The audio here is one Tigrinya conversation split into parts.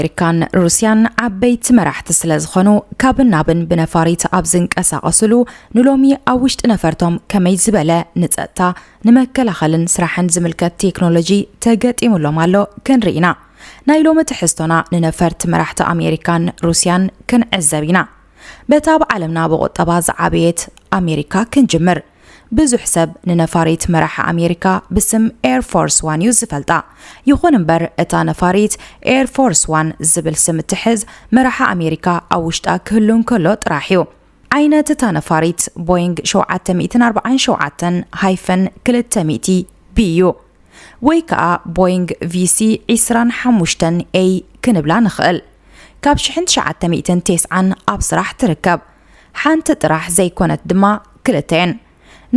ኣሜሪካን ሩስያን ዓበይቲ መራሕቲ ስለ ዝኾኑ፣ ካብን ናብን ብነፋሪት ኣብ ዝንቀሳቐስሉ፣ ንሎሚ ኣብ ውሽጢ ነፈርቶም ከመይ ዝበለ ንጸጥታ ንመከላኸልን ስራሕን ዝምልከት ቴክኖሎጂ ተገጢሙሎም ኣሎ ክንርኢ ኢና። ናይ ሎሚ ትሕዝቶና ንነፈርቲ መራሕቲ ኣሜሪካን ሩስያን ክንዕዘብ ኢና። በታ ኣብ ዓለምና ብቁጠባ ዝዓበየት ኣሜሪካ ክንጅምር። ብዙሕ ሰብ ንነፋሪት መራሒ ኣሜሪካ ብስም ኤር ፎርስ ዋን እዩ ዝፈልጣ። ይኹን እምበር፣ እታ ነፋሪት ኤር ፎርስ ዋን ዝብል ስም እትሕዝ፣ መራሒ ኣሜሪካ ኣብ ውሽጣ ክህሉ እንከሎ ጥራሕ እዩ። ዓይነት እታ ነፋሪት ቦይንግ ሸውዓተ ሚእትን ኣርባዓን ሸውዓተን ሃይፈን ክልተ ሚእቲ ቢ እዩ፣ ወይ ከኣ ቦይንግ ቪሲ ዒስራን ሓሙሽተን ኤይ ክንብላ ንኽእል። ካብ ሽሕን ትሽዓተ ሚእትን ተስዓን ኣብ ስራሕ ትርከብ። ሓንቲ ጥራሕ ዘይኮነት ድማ ክልተ እየን።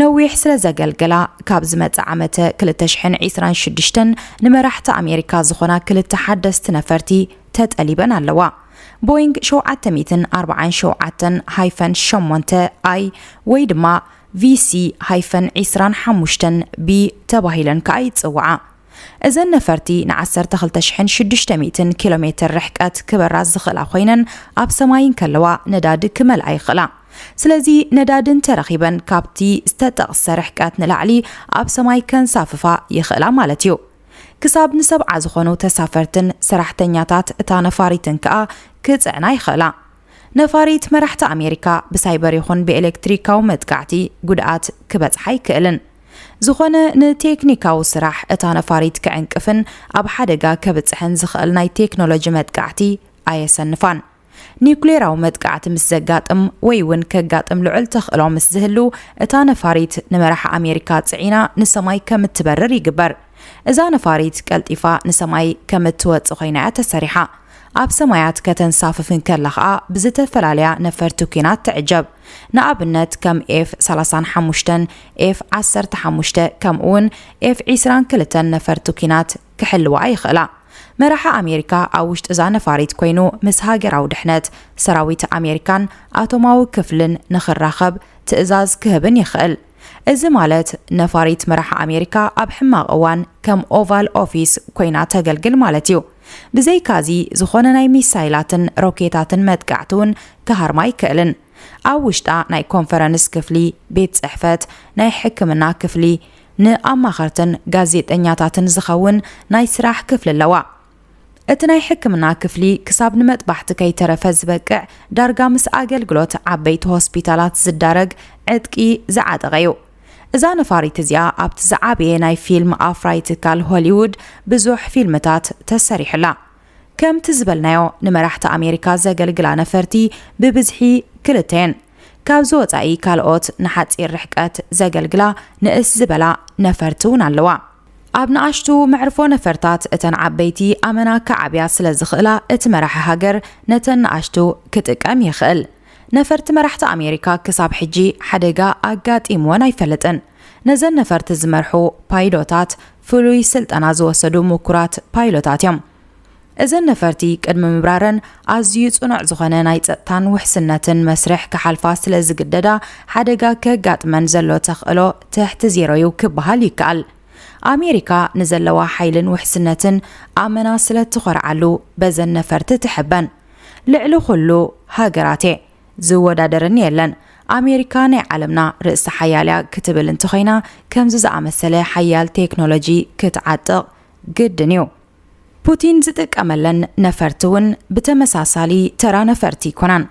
ነዊሕ ስለ ዘገልገላ፣ ካብ ዝመጽእ ዓመተ ክልተ ሽሕን ዒስራን ሽዱሽተን ንመራሕቲ ኣሜሪካ ዝኾና ክልተ ሓደስቲ ነፈርቲ ተጠሊበን ኣለዋ። ቦይንግ ሸውዓተ ሚእትን ኣርባዓን ሸውዓተን ሃይፈን ሸሞንተ ኣይ ወይ ድማ ቪሲ ሃይፈን ዒስራን ሓሙሽተን ቢ ተባሂለን ከኣ ይጽውዓ። እዘን ነፈርቲ ን ዓሰርተ ክልተ ሽሕን ሽዱሽተ ሚእትን ኪሎ ሜትር ርሕቀት ክበራ ዝኽእላ ኮይነን፣ ኣብ ሰማይ እንከለዋ ነዳዲ ክመልኣ ይኽእላ። ስለዚ ነዳዲ እንተረኺበን፣ ካብቲ ዝተጠቕሰ ርሕቀት ንላዕሊ ኣብ ሰማይ ከንሳፍፋ ይኽእላ ማለት እዩ። ክሳብ ንሰብዓ ዝኾኑ ተሳፈርትን ሰራሕተኛታት እታ ነፋሪትን ከኣ ክጽዕና ይኽእላ። ነፋሪት መራሕቲ ኣሜሪካ ብሳይበር ይኹን ብኤሌክትሪካዊ መጥቃዕቲ ጉድኣት ክበጽሓ ኣይክእልን። ዝኾነ ንቴክኒካዊ ስራሕ እታ ነፋሪት ክዕንቅፍን ኣብ ሓደጋ ከብጽሕን ዝኽእል ናይ ቴክኖሎጂ መጥቃዕቲ ኣየሰንፋን። ኒውክሌራዊ መጥቃዕቲ ምስ ዘጋጥም ወይ እውን ከጋጥም ልዑል ተኽእሎ ምስ ዝህሉ፣ እታ ነፋሪት ንመራሒ ኣሜሪካ ጽዒና ንሰማይ ከም እትበርር ይግበር። እዛ ነፋሪት ቀልጢፋ ንሰማይ ከም እትወጽእ ኮይና እያ ተሰሪሓ። ኣብ ሰማያት ከተንሳፍፍ እንከላ ኸኣ ብዝተፈላለያ ነፈርቲ ኲናት ትዕጀብ። ንኣብነት ከም ኤፍ ሰላሳን ሓሙሽተን፣ ኤፍ ዓሰርተ ሓሙሽተ ከምኡውን ኤፍ ዒስራን ክልተን ነፈርቲ ኲናት ክሕልዋ ይኽእላ። መራሒ ኣሜሪካ ኣብ ውሽጢ እዛ ነፋሪት ኮይኑ ምስ ሃገራዊ ድሕነት ሰራዊት ኣሜሪካን ኣቶማዊ ክፍልን ንኽራኸብ ትእዛዝ ክህብን ይኽእል። እዚ ማለት ነፋሪት መራሒ ኣሜሪካ ኣብ ሕማቕ እዋን ከም ኦቫል ኦፊስ ኮይና ተገልግል ማለት እዩ። ብዘይካዚ ዝኾነ ናይ ሚሳይላትን ሮኬታትን መጥቃዕቲ እውን ክሃርማ ኣይክእልን። ኣብ ውሽጣ ናይ ኮንፈረንስ ክፍሊ፣ ቤት ጽሕፈት፣ ናይ ሕክምና ክፍሊ፣ ንኣማኸርትን ጋዜጠኛታትን ዝኸውን ናይ ስራሕ ክፍሊ ኣለዋ። እቲ ናይ ሕክምና ክፍሊ ክሳብ ንመጥባሕቲ ከይተረፈ ዝበቅዕ፣ ዳርጋ ምስ ኣገልግሎት ዓበይቲ ሆስፒታላት ዝዳረግ ዕጥቂ ዝዓጠቐ እዩ። እዛ ነፋሪት እዚኣ ኣብቲ ዝዓበየ ናይ ፊልም ኣፍራይ ትካል ሆሊውድ ብዙሕ ፊልምታት ተሰሪሑላ። ከምቲ ዝበልናዮ፣ ንመራሕቲ ኣሜሪካ ዘገልግላ ነፈርቲ ብብዝሒ ክልተ እየን። ካብዚ ወጻኢ ካልኦት ንሓጺር ርሕቀት ዘገልግላ ንእስ ዝበላ ነፈርቲ እውን ኣለዋ። ኣብ ንኣሽቱ መዕርፎ ነፈርታት እተን ዓበይቲ ኣመና ክዓብያ ስለ ዝኽእላ፣ እቲ መራሒ ሃገር ነተን ንኣሽቱ ክጥቀም ይኽእል። ነፈርቲ መራሕቲ ኣሜሪካ ክሳብ ሕጂ ሓደጋ ኣጋጢምወን ኣይፈልጥን። ነዘን ነፈርቲ ዝመርሑ ፓይሎታት ፍሉይ ስልጠና ዝወሰዱ ምኩራት ፓይሎታት እዮም። እዘን ነፈርቲ ቅድሚ ምብራረን ኣዝዩ ጽኑዕ ዝኾነ ናይ ጸጥታን ውሕስነትን መስርሕ ክሓልፋ ስለ ዝግደዳ፣ ሓደጋ ከጋጥመን ዘሎ ተኽእሎ ትሕቲ ዜሮ እዩ ክበሃል ይከኣል። ኣሜሪካ ንዘለዋ ሓይልን ውሕስነትን ኣመና ስለ እትኾርዓሉ በዘን ነፈርቲ ትሕበን። ልዕሊ ኩሉ ሃገራት እየ፣ ዝወዳደረኒ የለን። ኣሜሪካ ናይ ዓለምና ርእሰ ሓያል እያ ክትብል እንተኾይና፣ ከምዚ ዝኣመሰለ ሓያል ቴክኖሎጂ ክትዓጥቕ ግድን እዩ። ፑቲን ዝጥቀመለን ነፈርቲ እውን ብተመሳሳሊ ተራ ነፈርቲ ኣይኮናን።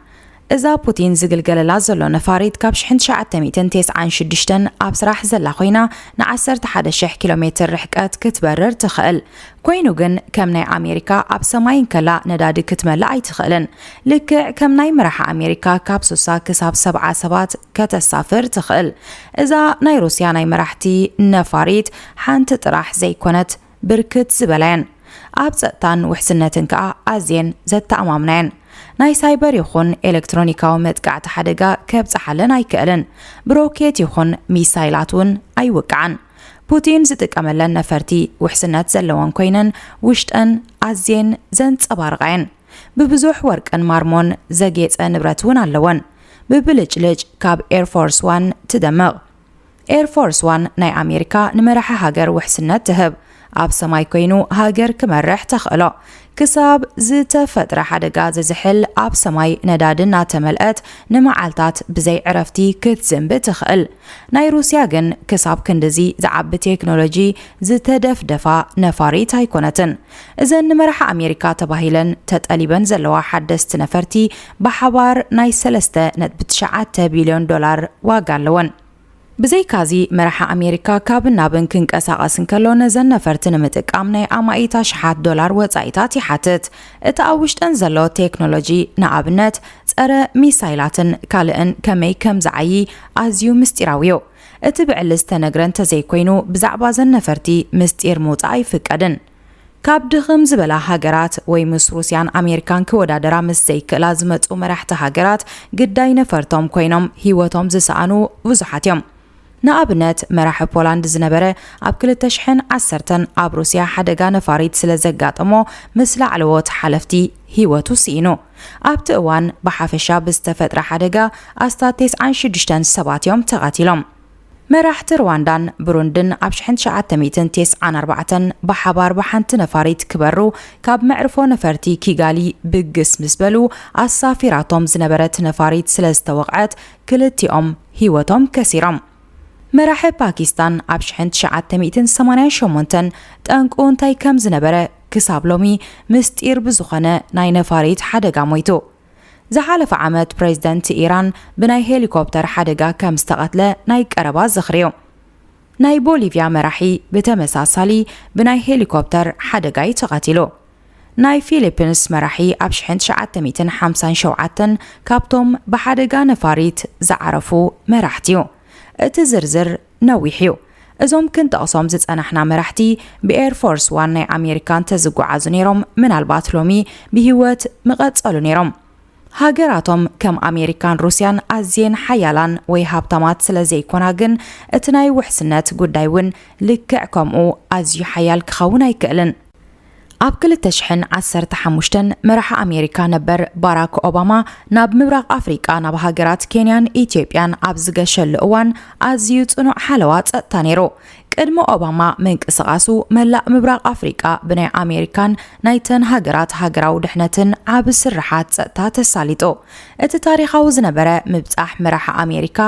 እዛ ፑቲን ዝግልገለላ ዘሎ ነፋሪት ካብ ሽሕን ትሽዓተ ሚእትን ተስዓን ሽዱሽተን ኣብ ስራሕ ዘላ ኮይና፣ ን ዓሰርተ ሓደ ሽሕ ኪሎ ሜትር ርሕቀት ክትበርር ትኽእል። ኮይኑ ግን፣ ከም ናይ ኣሜሪካ ኣብ ሰማይ እንከላ ነዳዲ ክትመልእ ኣይትኽእልን። ልክዕ ከም ናይ መራሒ ኣሜሪካ ካብ ሱሳ ክሳብ ሰብዓ ሰባት ከተሳፍር ትኽእል። እዛ ናይ ሩስያ ናይ መራሕቲ ነፋሪት ሓንቲ ጥራሕ ዘይኮነት፣ ብርክት ዝበላ እየን። ኣብ ጸጥታን ውሕስነትን ከኣ ኣዝየን ዘተኣማምና እየን። ናይ ሳይበር ይኹን ኤሌክትሮኒካዊ መጥቃዕቲ ሓደጋ ከብጽሓለን ኣይክእልን። ብሮኬት ይኹን ሚሳይላት እውን ኣይውቅዓን። ፑቲን ዝጥቀመለን ነፈርቲ ውሕስነት ዘለወን ኮይነን፣ ውሽጠን ኣዝየን ዘንጸባርቓ እየን። ብብዙሕ ወርቅን ማርሞን ዘጌጸ ንብረት እውን ኣለወን። ብብልጭልጭ ካብ ኤርፎርስ ዋን ትደምቕ። ኤርፎርስ ዋን ናይ ኣሜሪካ ንመራሒ ሃገር ውሕስነት ትህብ። ኣብ ሰማይ ኮይኑ ሃገር ክመርሕ ተኽእሎ። ክሳብ ዝተፈጥረ ሓደጋ ዝዝሕል ኣብ ሰማይ ነዳዲ እናተመልአት ንመዓልታት ብዘይ ዕረፍቲ ክትዝንቢ ትኽእል። ናይ ሩስያ ግን ክሳብ ክንድዚ ዝዓቢ ቴክኖሎጂ ዝተደፍደፋ ነፋሪት ኣይኮነትን። እዘን ንመራሒ ኣሜሪካ ተባሂለን ተጠሊበን ዘለዋ ሓደስቲ ነፈርቲ ብሓባር ናይ ሰለስተ ነጥቢ ትሽዓተ ቢልዮን ዶላር ዋጋ ኣለወን። ብዘይካዚ መራሒ ኣሜሪካ ካብን ናብን ክንቀሳቐስ እንከሎ ነዘን ነፈርቲ ንምጥቃም ናይ ኣማኢት ኣሽሓት ዶላር ወጻኢታት ይሓትት። እቲ ኣብ ውሽጠን ዘሎ ቴክኖሎጂ ንኣብነት ጸረ ሚሳይላትን ካልእን ከመይ ከም ዝዓዪ ኣዝዩ ምስጢራዊ እዩ። እቲ ብዕሊ ዝተነግረ እንተዘይኮይኑ ብዛዕባ ዘን ነፈርቲ ምስጢር ምውጻእ ኣይፍቀድን። ካብ ድኽም ዝበላ ሃገራት ወይ ምስ ሩስያን ኣሜሪካን ክወዳደራ ምስ ዘይክእላ ዝመጹ መራሕቲ ሃገራት ግዳይ ነፈርቶም ኮይኖም ህይወቶም ዝሰኣኑ ብዙሓት እዮም። ንኣብነት መራሒ ፖላንድ ዝነበረ ኣብ ክልተ ሽሕን ዓሰርተን ኣብ ሩስያ ሓደጋ ነፋሪት ስለ ዘጋጠሞ ምስ ላዕለዎት ሓለፍቲ ህይወቱ ስኢኑ። ኣብቲ እዋን ብሓፈሻ ብዝተፈጥረ ሓደጋ ኣስታት ተስዓን ሽዱሽተን ሰባት እዮም ተቐቲሎም። መራሕቲ ሩዋንዳን ብሩንድን ኣብ ሽሕን ትሽዓተ ሚእትን ተስዓን ኣርባዕተን ብሓባር ብሓንቲ ነፋሪት ክበሩ ካብ መዕርፎ ነፈርቲ ኪጋሊ ብግስ ምስ በሉ ኣሳፊራቶም ዝነበረት ነፋሪት ስለ ዝተወቕዐት ክልቲኦም ህይወቶም ከሲሮም። መራሒ ፓኪስታን ኣብ ሽሕን ትሽዓተ ሚእትን ሰማንያን ሸሞንተን ጠንቁ እንታይ ከም ዝነበረ ክሳብ ሎሚ ምስጢር ብዝኾነ ናይ ነፋሪት ሓደጋ ሞይቱ። ዝሓለፈ ዓመት ፕሬዝደንት ኢራን ብናይ ሄሊኮፕተር ሓደጋ ከም ዝተቐትለ ናይ ቀረባ ዝኽሪ እዩ። ናይ ቦሊቪያ መራሒ ብተመሳሳሊ ብናይ ሄሊኮፕተር ሓደጋ እዩ ተቐቲሉ። ናይ ፊሊፒንስ መራሒ ኣብ ሽሕን ትሽዓተ ሚእትን ሓምሳን ሸውዓተን ካብቶም ብሓደጋ ነፋሪት ዝዓረፉ መራሕቲ እዩ። እቲ ዝርዝር ነዊሕ እዩ። እዞም ክንጠቕሶም ዝጸናሕና መራሕቲ ብኤር ፎርስ ዋን ናይ ኣሜሪካ እንተዝጓዓዙ ነይሮም ምናልባት ሎሚ ብህይወት ምቐጸሉ ነይሮም። ሃገራቶም ከም ኣሜሪካን ሩስያን ኣዝየን ሓያላን ወይ ሃብታማት ስለ ዘይኮና ግን እቲ ናይ ውሕስነት ጉዳይ እውን ልክዕ ከምኡ ኣዝዩ ሓያል ክኸውን ኣይክእልን። ኣብ ክልተ ሽሕን ዓሰርተ ሓሙሽተን መራሒ ኣሜሪካ ነበር ባራክ ኦባማ ናብ ምብራቕ ኣፍሪቃ ናብ ሃገራት ኬንያን ኢትዮጵያን ኣብ ዝገሸሉ እዋን ኣዝዩ ጽኑዕ ሓለዋ ጸጥታ ነይሩ። ቅድሚ ኦባማ ምንቅስቓሱ መላእ ምብራቕ ኣፍሪቃ ብናይ ኣሜሪካን ናይተን ሃገራት ሃገራዊ ድሕነትን ዓቢ ስርሓት ጸጥታ ተሳሊጡ። እቲ ታሪኻዊ ዝነበረ ምብጻሕ መራሒ ኣሜሪካ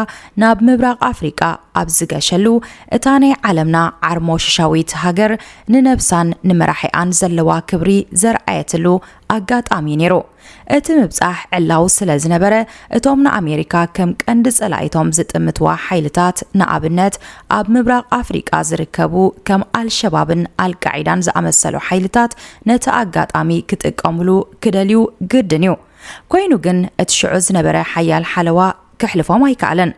ናብ ምብራቕ ኣፍሪቃ ኣብ ዝገሸሉ እታ ናይ ዓለምና ዓርሞሽሻዊት ሃገር ንነብሳን ንመራሒኣን ዘለዋ ክብሪ ዘርኣየትሉ ኣጋጣሚ ነይሩ። እቲ ምብጻሕ ዕላዊ ስለ ዝነበረ እቶም ንኣሜሪካ ከም ቀንዲ ጸላኢቶም ዝጥምትዋ ሓይልታት ንኣብነት ኣብ ምብራቕ ኣፍሪቃ ዝርከቡ ከም ኣልሸባብን ኣልቃዒዳን ዝኣመሰሉ ሓይልታት ነቲ ኣጋጣሚ ክጥቀምሉ ክደልዩ ግድን እዩ። ኮይኑ ግን እቲ ሽዑ ዝነበረ ሓያል ሓለዋ ክሕልፎም ኣይከኣለን።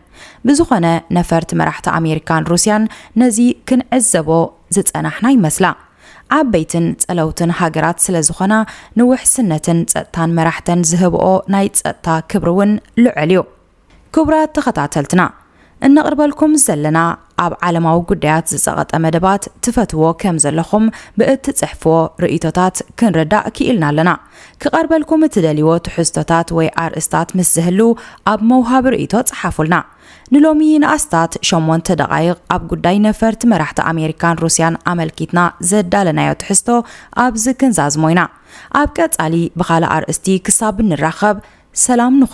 ብዝኾነ ነፈርቲ መራሕቲ ኣሜሪካን ሩስያን ነዚ ክንዕዘቦ ዝጸናሕና ይመስላ። ዓበይትን ጸለውትን ሃገራት ስለ ዝኾና ንውሕስነትን ጸጥታን መራሕተን ዝህብኦ ናይ ጸጥታ ክብሪ እውን ልዑል እዩ። ክቡራት ተኸታተልትና እነቕርበልኩም ዘለና ኣብ ዓለማዊ ጉዳያት ዝጸቐጠ መደባት ትፈትዎ ከም ዘለኹም ብእትጽሕፍዎ ርእይቶታት ክንርዳእ ክኢልና ኣለና። ክቐርበልኩም እትደልይዎ ትሕዝቶታት ወይ ኣርእስታት ምስ ዝህሉ ኣብ መውሃቢ ርእይቶ ጸሓፉልና። ንሎሚ ንኣስታት ሸሞንተ ደቓይቕ ኣብ ጉዳይ ነፈርቲ መራሕቲ ኣሜሪካን ሩስያን ኣመልኪትና ዘዳለናዮ ትሕዝቶ ኣብዚ ክንዛዝሞ ኢና። ኣብ ቀጻሊ ብኻልእ ኣርእስቲ ክሳብ እንራኸብ ሰላም ንኹ